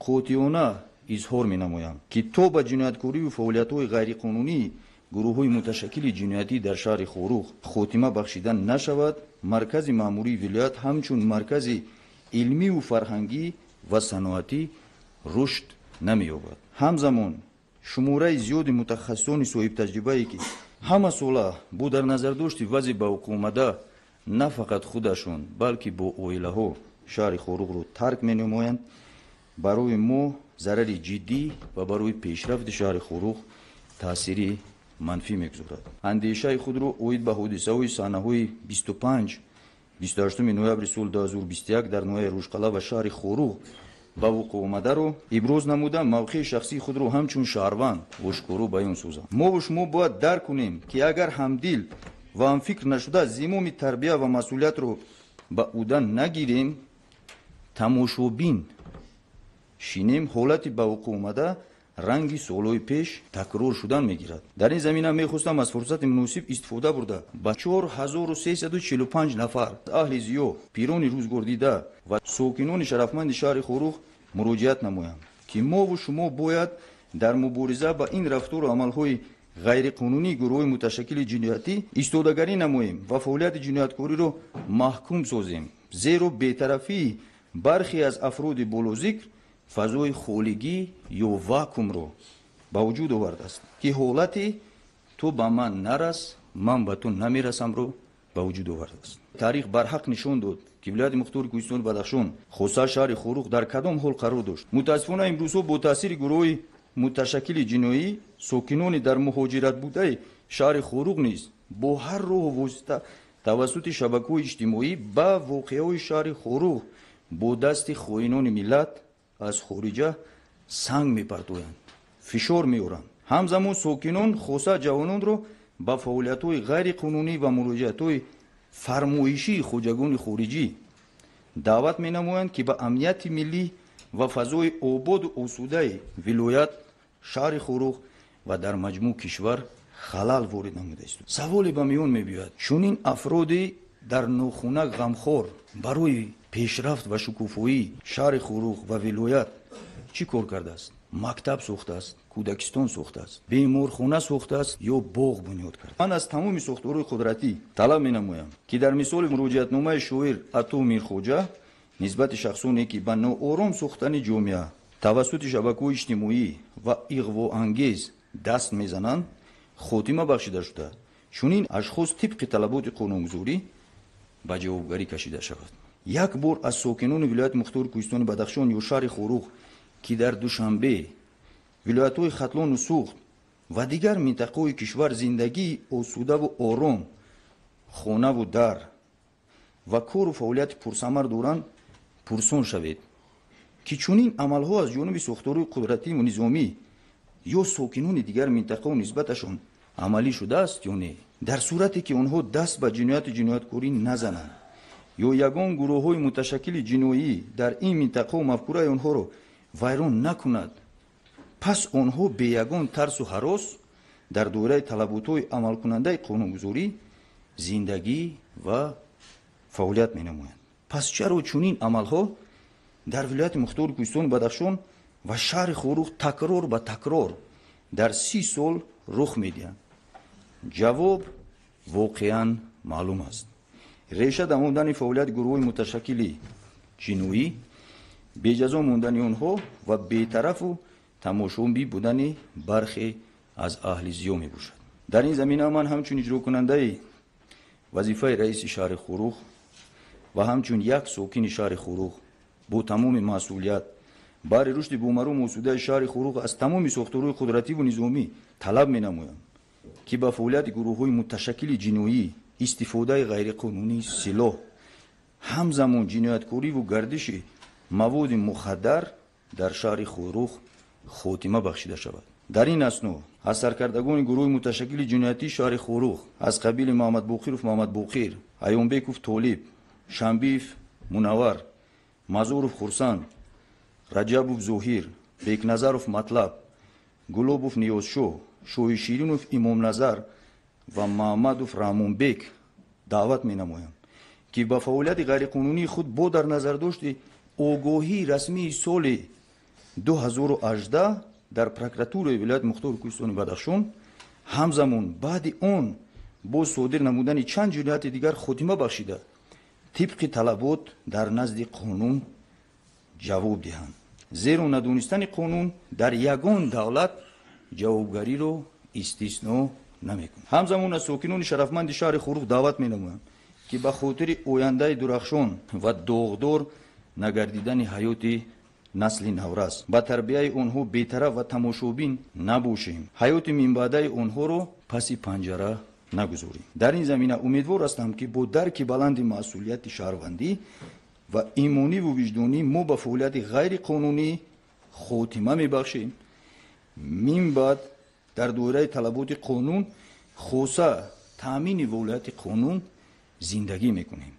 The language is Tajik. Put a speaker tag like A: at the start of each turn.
A: Қотиона изҳор менамоям, ки то ба ҷинояткориву фаъолиятҳои ғайриқонунии гурӯҳҳои муташаккили ҷиноятӣ дар шаҳри Хоруғ хотима бахшида нашавад, маркази маъмурии вилоят ҳамчун маркази илмиву фарҳангӣ ва саноатӣ рушд намеёбад. Ҳамзамон шумораи зиёди мутахассисони соҳибтаҷрибае, ки ҳама сола бо дар назардошти вазъи ба вуқӯъ омада на фақат худашон, балки бо оилаҳо шаҳри Хоруғро тарк менамоянд, барои мо зарари ҷиддӣ ва барои пешрафти шаҳри Хоруғ таъсири манфӣ мегузорад. Андешаи худро оид ба ҳодисаҳои саҳнаҳои 25 28 ноябри соли 2021 дар ноҳияи Рӯшқалъа ва шаҳри Хоруғ ба вуқӯъ омадаро иброз намуда, мавқеи шахсии худро ҳамчун шаҳрванд ошкоро баён созам. Мову шумо бояд дарк кунем, ки агар ҳамдил ва ҳамфикр нашуда зимоми тарбия ва масъулиятро ба ӯҳда нагирем, тамошобин шинем, ҳолати ба вуқӯъ омада ранги солҳои пеш такрор шудан мегирад. Дар ин замина мехостам аз фурсати муносиб истифода бурда ба 4345 нафар аҳли зиё, пирони рӯзгордида ва сокинони шарафманди шаҳри Хоруғ муроҷиат намоям, ки мову шумо бояд дар мубориза ба ин рафтору амалҳои ғайриқонунии гурӯҳҳои муташаккили ҷиноятӣ истодагарӣ намоем ва фаъолияти ҷинояткориро маҳкум созем, зеро бетарафии бархе аз афроди болозикр фазои холигӣ ё вакуумро ба вуҷуд овардааст, ки ҳолати ту ба ман нарас, ман ба ту намерасамро ба вуҷуд овардааст. Таърих барҳақ нишон дод, ки вилояти мухтори Кӯҳистони Бадахшон, хоса шаҳри Хоруғ, дар кадом ҳол қарор дошт. Мутаассифона, имрӯзҳо бо таъсири гурӯҳҳои муташаккили ҷиноӣ сокинони дар муҳоҷират будаи шаҳри Хоруғ низ бо ҳар роҳу восита тавассути шабакаҳои иҷтимоӣ ба воқеаҳои шаҳри Хоруғ бо дасти хоинони миллат аз хориҷа санг мепартоянд, фишор меоранд. Ҳамзамон сокинон, хоса ҷавононро ба фаъолиятҳои ғайриқонунӣ ва муроҷиатҳои фармоишии хоҷагони хориҷӣ даъват менамоянд, ки ба амнияти миллӣ ва фазои ободу осудаи вилоят, шаҳри Хоруғ ва дар маҷмӯъ кишвар халал ворид намудааст. Саволе ба миён мебиёяд: чунин афроди дар нохунак ғамхор барои пешрафт ва шукуфоии шаҳри Хоруғ ва вилоят чӣ кор кардааст? Мактаб сохтааст, кӯдакистон сохтааст, беморхона сохтааст ё боғ бунёд кард? Ман аз тамоми сохторҳои қудратӣ талаб менамоям, ки дар мисоли муроҷиатномаи шоир Ато Мирхоҷа нисбати шахсоне, ки ба ноором сохтани ҷомеа тавассути шабакаҳои иҷтимоӣ ва иғвоангез даст мезананд, хотима бахшида шуда, чунин ашхос тибқи талаботи қонунгузорӣ ба ҷавобгарӣ кашида шавад. Як бор аз сокинони вилояти мухтори Кӯҳистони Бадахшон ё шаҳри Хоруғ, ки дар Душанбе, вилоятҳои Хатлону Суғд ва дигар минтақаҳои кишвар зиндагии осудаву ором, хонаву дар ва кору фаъолияти пурсамар доранд, пурсон шавед, ки чунин амалҳо аз ҷониби сохторҳои қудративу низомӣ ё сокинони дигар минтақаҳо нисбаташон амалӣ шудааст ё не. Дар сурате ки онҳо даст ба ҷинояту ҷинояткорӣ назананд ё ягон гурӯҳҳои муташаккили ҷиноӣ дар ин минтақаҳо мафкураи онҳоро вайрон накунад, пас онҳо бе ягон тарсу ҳарос дар доираи талаботҳои амалкунандаи қонунгузорӣ зиндагӣ ва фаъолият менамоянд. Пас чаро чунин амалҳо дар вилояти мухтори Кӯҳистони Бадахшон ва шаҳри Хоруғ такрор ба такрор дар 30 сол рух медиҳанд? Ҷавоб воқеан маълум аст. Реша дамондани фаъолияти гурӯҳҳои муташаккили ҷиноӣ, беҷазо мондани онҳо ва бетарафу тамошобӣ будани бархе аз аҳли зиё мебошад. Дар ин замина ман ҳамчун иҷрокунандаи вазифаи раиси шаҳри Хоруғ ва ҳамчун як сокини шаҳри Хоруғ бо тамоми масъулият баҳри рушди бомарӯму осудаи шаҳри Хоруғ аз тамоми сохторҳои қудративу низомӣ талаб менамоям, ки ба фаъолияти гурӯҳҳои муташаккили ҷиноӣ, истифодаи ғайриқонунии силоҳ, ҳамзамон ҷинояткориву гардиши маводи мухаддар дар шаҳри Хоруғ хотима бахшида шавад. Дар ин асно аз саркардагони гурӯҳи муташаккили ҷиноятии шаҳри Хоруғ аз қабили Муҳаммадбоқиров Муҳаммадбоқир, Аёнбеков Толиб, Шамбиев Мунаввар, Мазоров Хурсанд, Раҷабов Зоҳир, Бекназаров Матлаб, Гулобов Ниёзшоҳ, Шоҳиширинов Имомназар ва Маҳмадов Раҳмонбек даъват менамоям, ки ба фаъолияти ғайриқонунии худ бо дар назардошти огоҳии расмии соли 2018 дар прокуратураи вилояти Мухтори Кӯҳистони Бадахшон, ҳамзамон баъди он бо содир намудани чанд ҷинояти дигар хотима бахшида, тибқи талабот дар назди қонун ҷавоб диҳанд. Зеро надонистани қонун дар ягон давлат ҷавобгариро истисно намекунад. Ҳамзамон аз сокинони шарафманди шаҳри Хоруғ даъват менамоям, ки ба хотири ояндаи дурахшон ва доғдор нагардидани ҳаёти насли наврас ба тарбияи онҳо бетараф ва тамошобин набошем, ҳаёти минбаъдаи онҳоро паси панҷара нагузорем. Дар ин замина умедвор ҳастам, ки бо дарки баланди масъулияти шаҳрвандӣ ва имониву виҷдонӣ мо ба фаъолияти ғайриқонунӣ хотима мебахшем. Мин баъд дар доираи талаботи қонун, хоса таъмини волояти қонун зиндагӣ мекунем.